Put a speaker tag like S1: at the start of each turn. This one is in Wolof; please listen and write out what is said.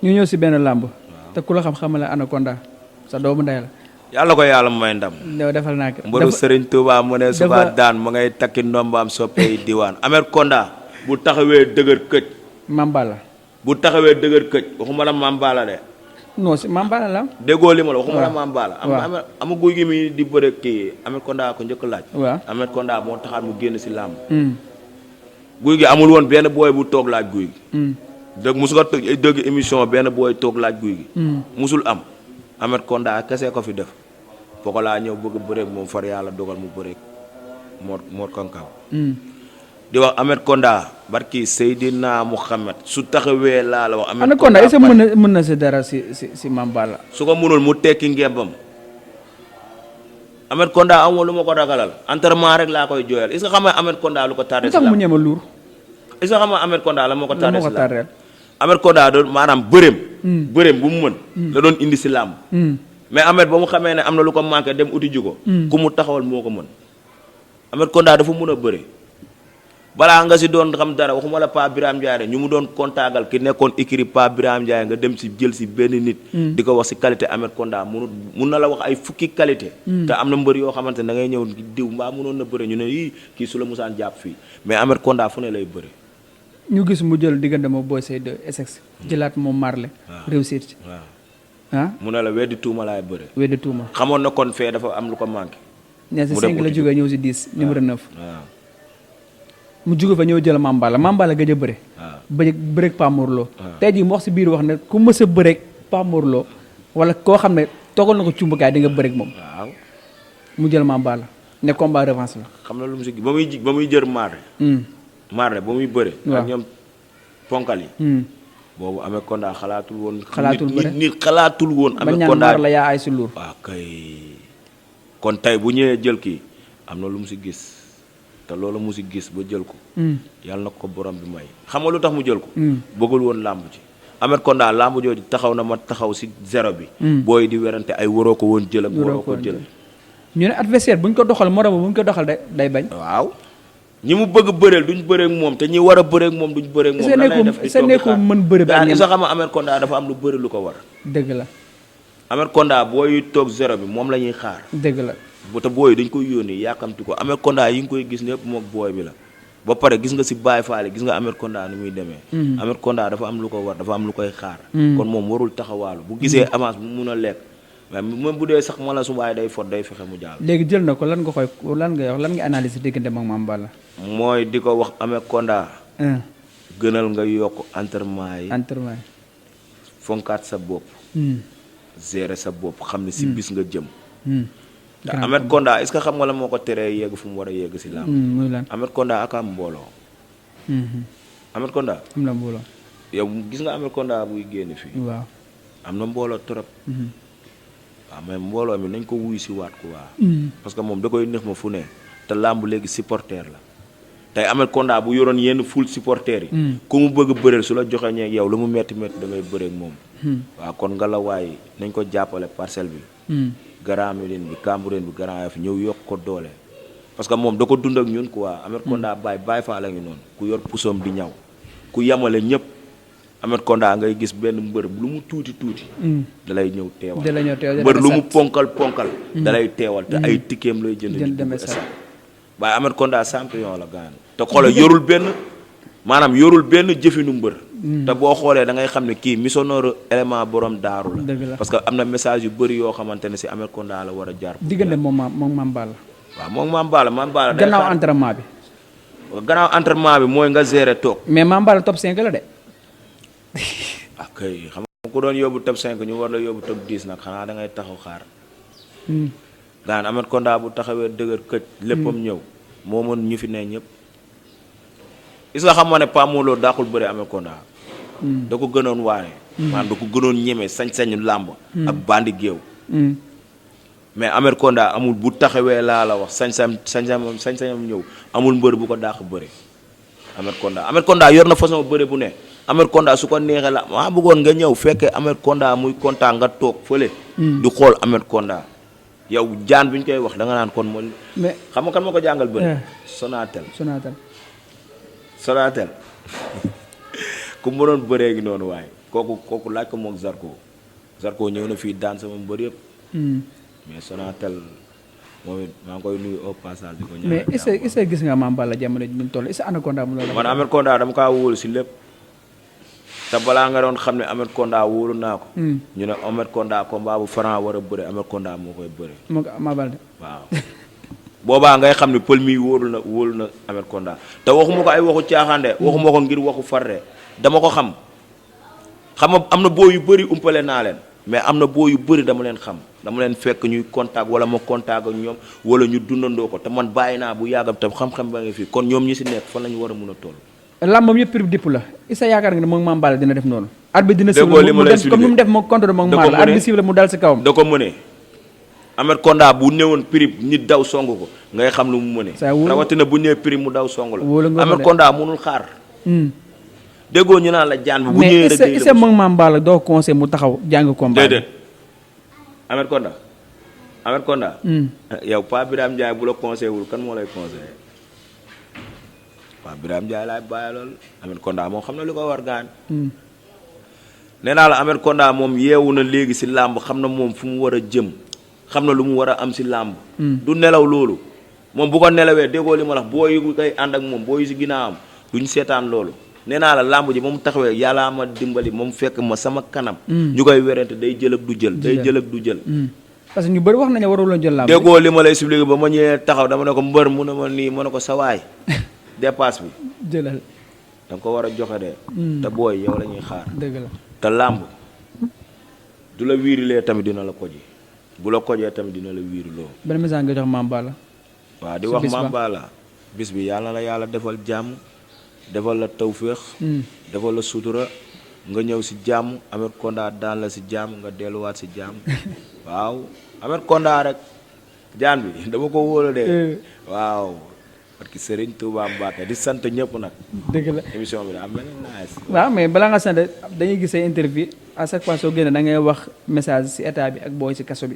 S1: ñu ñëw si benn làmb te ku la xam-xamale Anaconda sa doomu ndey la.
S2: yàlla ko yàlla may ndam.
S1: yow defal naa ko.
S2: mbaru Serigne Touba mu ne suba daan ma ngay takki ndombaam soppee diwaan. Anaconda bu taxawee dëgër këj.
S1: Mambala.
S2: bu taxawee dëgër këj waxuma la Mambala de.
S1: non si Mambala la.
S2: déggoo li ma la waxuma la Mambala.
S1: waaw
S2: ama guy gi mi di bëre kii Anaconda ko njëkk laaj.
S1: waaw
S2: Anaconda moo taxaat mu génn si làmb. guy gi amul woon benn booy bu toog laaj guy gi. dëgg musu ko dëgg émission benn booy toog laaj guy gi. musul am. Anaconda kese ko fi def. Pokola ñëw bëgg bëreeg moom far yàlla dogal mu bëreeg Mor Kankaw. di wax Anaconda barki Seydina Muhammad su taxawee laa la wax.
S1: Anaconda est-ce que mën na si dara si Mambala.
S2: su ko mënul mu tekki ngembam. Anaconda amul lu ma ko ragalal entraînement rek laa koy jooyal est-ce que xam nga Anaconda lu ko tardé.
S1: lu tax mu ñeme luur.
S2: est-ce que xam nga Anaconda la moo ko tardé si làmb.
S1: tardé.
S2: Anaconda doon maanaam bëreem. bëreem bu mu mën. la doon indi si làmb. mais Amet ba mu xamee ne am na lu ko manqué dem uti ji ko. ku mu taxawal moo ko mën. Anaconda dafa mën a bëre. balaa nga si doon xam dara waxuma la Pa Birame Ndiaye ñu mu doon kontaagal ki nekkoon écrit Pa Birame Ndiaye nga dem si jël si benn nit. di ko wax si qualité Anaconda mun na la wax ay fukki qualité. te am na mbër yoo xamante ne da ngay ñëw diw mbaa mënoon na bëre ñu ne yii kii su la musaan jàpp fii mais Anaconda fu ne lay bëre.
S1: ñu gis mu jël diggante ma Boy Seye 2 SX. jëlaat moom Marley. réussir ci.
S2: waaw mu ne la weddi tuuma laay bëre.
S1: weddi tuuma
S2: xamoon na kon fee dafa am lu ko manqué.
S1: nee si 5 la jógee ñëw si 10 numéro 9.
S2: waaw
S1: mu jóge fa ñëw jël Mambala Mambala gëj a bëre. waaw bëreeg Pa Mor Lo. tey jii mu wax si biir wax ne ku mës a bëreeg Pa Mor Lo wala koo xam ne toogal na ko cumbukaay di nga bëreeg moom.
S2: waaw
S1: mu jël Mambala ne combat revanche la.
S2: xam na lu mu si ba muy jër Marley ba muy bëre. ak ñoom ponkal yi. boobu Anaconda xalaatul woon. nit xalaatul woon. Anaconda
S1: ba ñaan la yaa ay si luur.
S2: waaw kay kon tey bu ñëwee jël kii am na lu mu si gis te loolu mu si gis ba jël ko. yàlla na ko borom bi may xam nga lu tax mu jël ko. bëggul woon làmb ji. Anaconda làmb jooju taxaw na ma taxaw si zéro bi. booy di werante ay waroo ko woon jël ak waroo ko jël. ñu ne adversaire buñ ko doxal moroom buñ ko doxal day bañ. waaw. ñi mu bëgg bëreel duñ bëreek moom te ñi war a bëreek moom duñ bëreek moom. lan lay def
S1: sa nekkul mën bëre ba
S2: sa xam Anaconda dafa am lu bëri lu ko war.
S1: dëgg la.
S2: Anaconda booy toog zéro bi moom la ñuy xaar.
S1: dëgg la.
S2: bu te booy dañ koy yónni yàkkamti ko Anaconda yi nga koy gis ñëpp moom booy bi la. ba pare gis nga si Baye Fall gis nga Anaconda ni muy demee. Anaconda dafa am lu ko war dafa am lu koy xaar. kon moom warul taxawaalu bu gisee avance bu mun a lekk. mais même bu dee sax mala su waaye day fot day fexe mu jàll.
S1: léegi jël na ko lan nga koy lan ngay wax lan nga analyser diggante ak Mambala.
S2: mooy di ko wax Anaconda. gënal nga yokk entraînement yi. fonkaat sa bopp. gérer sa bopp xam ne si bis nga jëm. te Anaconda est-ce que xam nga la moo ko teree yegg fu mu war a yegg si làmb.
S1: muy lan
S2: Anaconda ak am mbooloo. Anaconda.
S1: am na mbooloo.
S2: yow gis nga Anaconda buy génn fii.
S1: waaw
S2: am na mbooloo trop. waaw mais mbooloo mi nañ ko wuy si waat ko waa parce que moom da koy neex ma fu ne te làmb léegi supporter la tey Anaconda bu yoroon yenn ful supporter yi ku mu bëgg bëreel su la joxe ñeeg yow lu mu metti metti da ngay bëreek moom waaw kon nga la waaye nañ ko jàppale parcelle bi Grand Médine bi Cambérène bi Grand Yoff ñëw yokk ko doole parce que moom da ko dund ak ñun quoi Anaconda Baye Fall la ngi noonu ku yor pusoom di ñaw ku yamale ñëpp Anaconda ngay gis benn mbër lu mu tuuti dalay ñëw teewal mbër lu mu ponkal dalay teewal te ay tikkeem lay jënd waaye Anaconda champion la gaan te xoolal yorul benn jëfinu mbër te boo xoolee da ngay xam ne kii missionnaire élément borom daaru la parce que am na message yu bëri yoo xamante ne si Anaconda la war a jaar
S1: diggante moom Mambala
S2: waaw moom Mambala
S1: gannaaw entraînement bi
S2: mooy nga gérer toog
S1: mais Mambala top 5 la de
S2: ak xam nga ku doon yóbbu top 5 ñu war la yóbbu top 10 nag xanaa da ngay taxaw xaar. gaan Anaconda bu taxawee dëgër këj. léppam ñëw moo mën ñu fi ne ñëpp. is nga xam ne Pa Mor Lo daaxul bëre Anaconda. da ko gënoon waane. maanaam da ko gënoon ñeme sañ-sañu làmb. ak bandi géew. mais Anaconda amul bu taxawee laa la wax sañ-sañam ñëw amul mbër bu ko daax bëre. Anaconda yor na façon bëre bu ne. Anaconda su ko neexee la maa bëggoon nga ñëw fekkee Anaconda muy kontaan nga toog fële. di xool Anaconda yow jaan bi ñu koy wax da nga naan kon mooy. mais xam nga kan moo ko jàngal bëri. Sonatel ku mënoon bëree gi noonu waaye kooku laaj ko moom Zarko ñëw na fii daan sama mbër yëpp. mais Sonatel moom it maa ngi koy nuyu au passage di ko ñaan.
S1: mais est-ce que gis nga Mame Balla jamono ji ñu toll est-ce que Anaconda mu la.
S2: man Ahmed Konda dama kaa wóolu si lépp. te balaa nga doon xam ne Ahmed Konda wóolu naa ko. ñu ne Ahmed Konda combat bu Franc war a bëre Ahmed Konda moo koy bëre.
S1: moo ko Mame Balla.
S2: waaw boobaa ngay xam ne pël mi wóolu na Ahmed Konda te waxuma ko ay waxu caaxaande. waxuma ko ngir waxu farde dama ko xam nga am na boo yu bëri umpale naa leen mais am na boo yu bëri dama leen xam dama leen fekk ñuy contact wala ma contact ak ñoom wala ñu dundandoo ko te man bàyyi naa bu yàggam tam xam-xam ba nga fii kon ñoom ñi si nekk fan la ñu war a mun a toll.
S1: làmbam yëpp prix dipp la isa yaakaar nga ne moom Mame Balla dina def noonu. arbitre dina
S2: déggoo li ma lay
S1: comme ni mu def moom contre moom Mame Balla arbitre siffle mu dal si kawam.
S2: da ko mënee Ahmed Konda bu néewoon prix nit daw song ko ngay xam lu mu mënee. rawatina bu ñëwee prix mu daw song la. Ahmed Konda mënul xaar. déggoo ñu naan la jaan bi bu ñëwee rek
S1: mais est-ce que moom Mame Balla doo conseil mu taxaw jàng combat.
S2: déedéet Ahmed Konda. yow Pa Birame Ndiaye bu la conseil wul kan moo lay conseillé Pa Birame Ndiaye laay bàyyi loolu Ahmed Konda moom xam na lu ko war gaan. nee naa la Ahmed Konda moom yeewu na léegi si làmb xam na moom fu mu war a jëm xam na lu mu war a am si làmb. du nelaw loolu moom bu ko nelawee déggoo li ma la wax boo yu koy ànd ak moom boo yu si ginnaawam duñ seetaan loolu. nee naa la làmb ji moom taxawee yàllaa ma dimbali moom fekk ma sama kanam. ñu koy werante day jël ak du jël. day jël ak du jël.
S1: parce que ñu bëri wax nañu warul la jël làmb.
S2: déggoo li ma lay expliqué ba ma ñëwee taxaw dama ne ko mbër mu ne ma nii ma ne ko sawaay dépasse bi.
S1: jëlal
S2: da nga ko war a joxe de. te booy yow la ñuy xaar.
S1: dëgg la
S2: te làmb du la wiirilee tamit dina la koji bu la kojee tamit dina la wiiriloo.
S1: benn message nga jox Mame Balla.
S2: waaw di wax Mame Balla bis bi yàlla na la yàlla defal jàmm. defal la tawféex. defal la sutura nga ñëw si jàmm Ahmed Konda daan la si jàmm nga delluwaat si jàmm waaw Ahmed Konda rek jaan bi dama ko wóolu de. waaw parce que Serigne Touba Mbacké di sant ñëpp nag.
S1: dëgg la
S2: émission bi daa mel ni nice.
S1: waaw mais balaa nga sant dañuy gis say interview à chaque fois soo génne da ngay wax message si état bi ak booy si kaso bi.